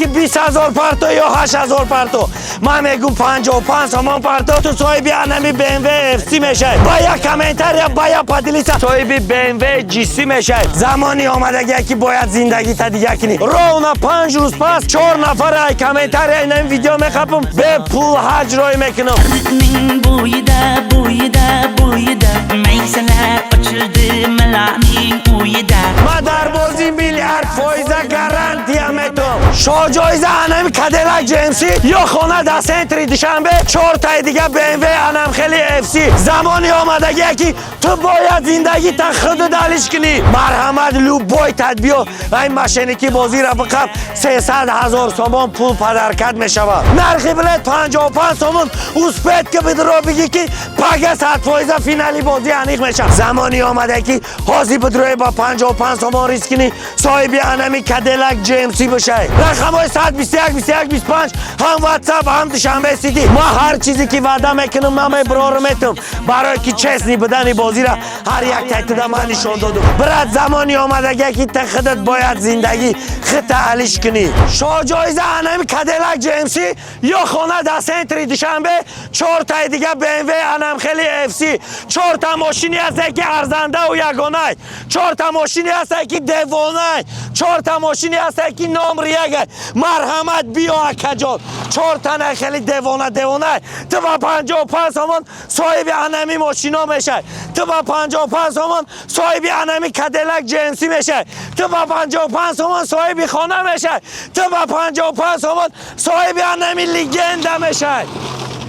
ки 20 000 парто ё 8000 парто. Ман мегум, 55 сомон парто, ту соҳиби анами БМВ FC мешавӣ. Ба як комментария, ба як поделиться соҳиби БМВ GC мешавӣ. Замони омадагие, ки бояд зиндагита дига кунӣ. Ровно 5 рӯз пас чор нафар ай комментария ин видео мехапам, бе пул ҳаҷ рой мекунам. Ariqning bo'yida, bo'yida, bo'yida maysalar ochildi Malakning o'yida. Ма дар бозӣ миллиард фоиза гарантия метом. Шоҳҷоиза анами Кадиллак GMC ё хона дар центри Душанбе, чортаи дига БМВ анам хели FC. Замони омадагие, ки ту бояд зиндагита худу далиш кунӣ. Марҳамат, любой тадбиё ва ин мошенники бозира биқаб, 300 000 сомон пул подаркат мешавад. Нархи билет 55 сомон. Успеть ки, бидро бигӣ, ки пага 100% финали бозӣ аниқ мешавад. Замони омада, ки ҳозир бидрои ба 55 сомон риск кунӣ, соҳиби анами Кадиллак GMC бошай. Рақамҳои 121 21 25, ҳам WhatsApp, ҳам Душанбе Сити. Ма ҳар чизе ки ваъда мекунам, ман меброрам метум, барое ки честный будани бозира ҳар як тайтида ман нишон додум. Брат, замони омадагие, ки та худат бояд зиндагӣ хита алиш кунӣ. Шоҳҷоиза анами Кадиллак GMC ё хона дар центри Душанбе, чортаи дига БМВ анам хели FC. Чорта мошине ҳасте, ки арзандаву ягонай, чорта мошине ҳасте, ки девонай, чорта мошине ҳасте, ки номри ягай. Марҳамат, биё, акаҷон. Чорта на хели девона девонай. Ту ба 55 сомон соҳиби анами мошино мешай, ту ба 55 сомон соҳиби анами Кадиллак GMC мешай, ту ба 55 сомон соҳиби хона мешай, ту ба 55 сомон соҳиби анами легенда мешай.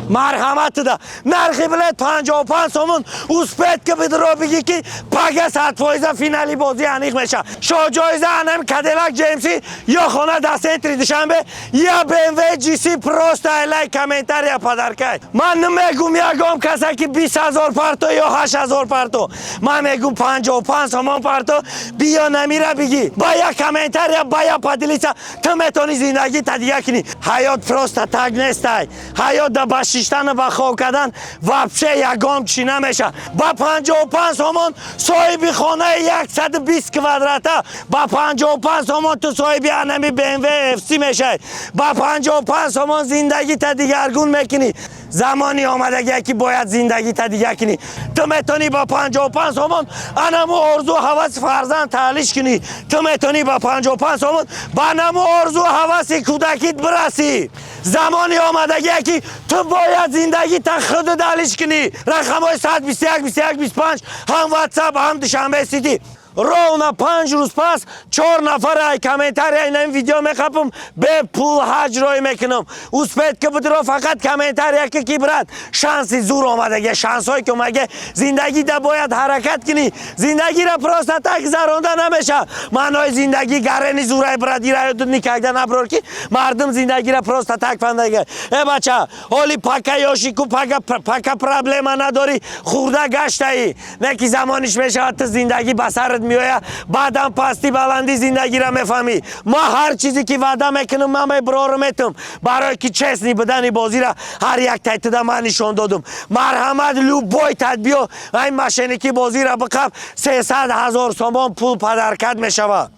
Марҳамат, туда нархи билет 55 сомон. Успеть ки, бидро бигӣ, ки пага 100% финали бозӣ аниқ мешавад. Шоҳҷоиза анами Кадиллак GMC ё хона дар центри Душанбе я БМВ GC. Просто лайк, комментария подаркай. Ман намегум ягон каса, ки 20 000 парто ё 8000 парто. Ман мегум, 55 сомон парто, биё, намира бигӣ, ба як комментария, ба як поделиться ту метавонӣ зиндагита дига кунӣ. Ҳаёт просто так нестай. Ҳаёт да ба шиштану ба хоб кардан вообще ягон чӣ намешавад. Ба 55 сомон соҳиби хонаи 120 квадрата, ба 55 сомон ту соҳиби анами БМВ FC мешавӣ, ба 55 сомон зиндагита дигаргун мекунӣ. Замони омадагие, ки бояд зиндагита дига кунӣ. Ту метавонӣ ба 55 сомон анаму орзу ҳаваси фарзанд таълиш кунӣ, ту метавонӣ ба 55 сомон ба анаму орзу ҳаваси кӯдакит бирасӣ. Замони омадагие, ки ту бояд зиндагита худу далиш кунӣ. Рақамҳои 121 21 25, ҳам WhatsApp, ҳам Душанбе Сити. Ровно 5 рӯз пас чор нафар ай комментария ин видео мехапам, бе пул ҳаҷ рой мекунам. Успеть ки, будро, фақат комментария ки, брат, шанси зур омадаге, шансҳое ки омаге. Зиндагида бояд ҳаракат кунӣ. Зиндагиро просто так заронда намешавад. Маънои зиндагӣ гарени зурай, брат, ира ёдут никогда наброр, ки мардум зиндагиро просто так фандага. Э, бача, ҳоли пака ёши ку, пака пака проблема надорӣ, хурда гаштаӣ, не ки замониш мешавад, ту зиндагӣ ба сарат меояд, баъдан пасти баландӣ зиндагиро мефаҳмӣ. Ма ҳар чизе ки ваъда мекунам, ман меброрам метум, барое ки честный будани бозира ҳар як тайтида ман нишон додум. Марҳамат, любой тадбиё ва ин мошенники бозира биқаб, 300 000 сомон пул подаркат мешавад.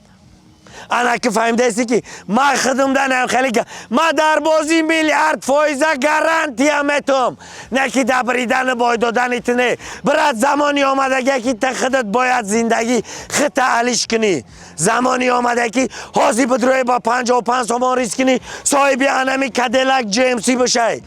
Ана ки фаҳмидаисти, ки ман худумданам хеле. Ман дар бозӣ миллиард фоиза гарантия метум, не ки дабридану бой додани ту не. Брат, замони омадагие, ки ту худат бояд зиндагӣ хита алиш кунӣ. Замони омада, ки ҳозир бидрои ба 55 сомон риск кунӣ, соҳиби анами Кадиллак GMC бошай.